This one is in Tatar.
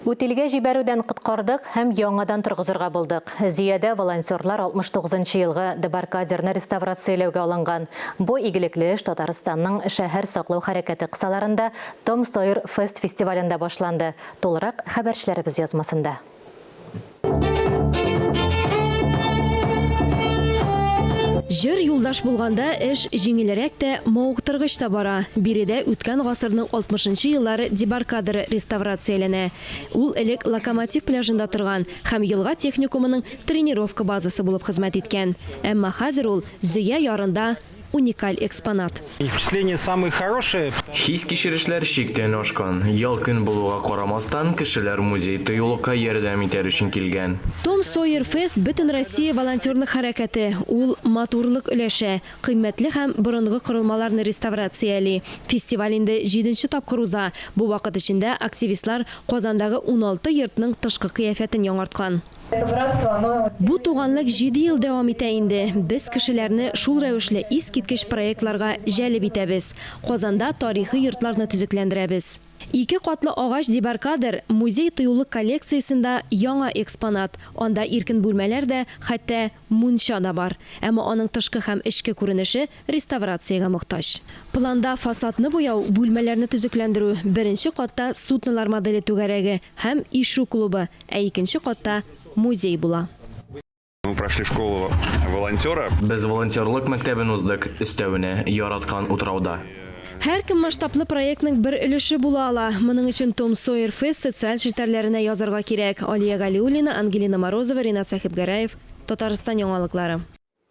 Үтилгә җибәрүдән коткардык һәм яңадан торгызырга булдык. Зөядә волонтерлар 69 нчы елгы дебаркадерны реставрацияләүгә алынган. Бу игелекле эш Татарстанның шәһәр саклау хәрәкәте кысаларында Том Сойер Фест фестивалендә башланды. Тулырак хәбәрчеләребез язмасында. Җыр юлдаш булганда эш җиңелрәк тә, мавыктыргыч та бара. Биредә үткән гасырның 60 нчы еллары дебаркадеры реставрацияләнә. Ул элек Локомотив пляжында торган һәм елга техникумының тренировка базасы булып хезмәт иткән. Әмма хәзер ул Зөя ярында уникаль экспонат. Впечатления самые хорошие. Хис-кичерешләр чиктән ашкан. Ял көн булуга карамастан, кешеләр музей-тыюлыкка ярдәм итәр өчен килгән. Том Сойер Фест Бөтенроссия волонтерлык хәрәкәте, ул матурлык өләшә, кыйммәтле һәм борынгы корылмаларны реставрацияли. Фестиваль инде җиденче тапкыр уза, бу вакыт эчендә активистлар Казандагы 16 йортның тышкы кыяфәтен яңарткан. Бу туганлык җиде ел дәвам итә инде. Без кешеләрне шул рәвешле искиткеч проектларга җәлеп итәбез. Казанда тарихи йортларны төзекләндерәбез. Ике катлы агач дебаркадер, музей-тыюлык коллекциясендә яңа экспонат. Анда иркен бүлмәләр дә, хәтта мунча да бар. Әмма аның тышкы һәм эчке күренеше реставрациягә мохтаҗ. Планда фасадны буяу, бүлмәләрне төзекләндерү, беренче катта суднолар моделе түгәрәге һәм ишү клубы, Ә икенче катта музей була. Мы прошли школу волонтера. Без волонтерлык мәктәбен уздык, өстәвенә, яраткан утрауда. Һәркем масштаблы проектның бер өлеше була ала. Моның өчен Том Сойер Фест социаль челтәрләренә язарга кирәк. Алия Галиуллина, Ангелина Морозова, Ринат Сәхипгәрәев, Татарстан яңалыклары.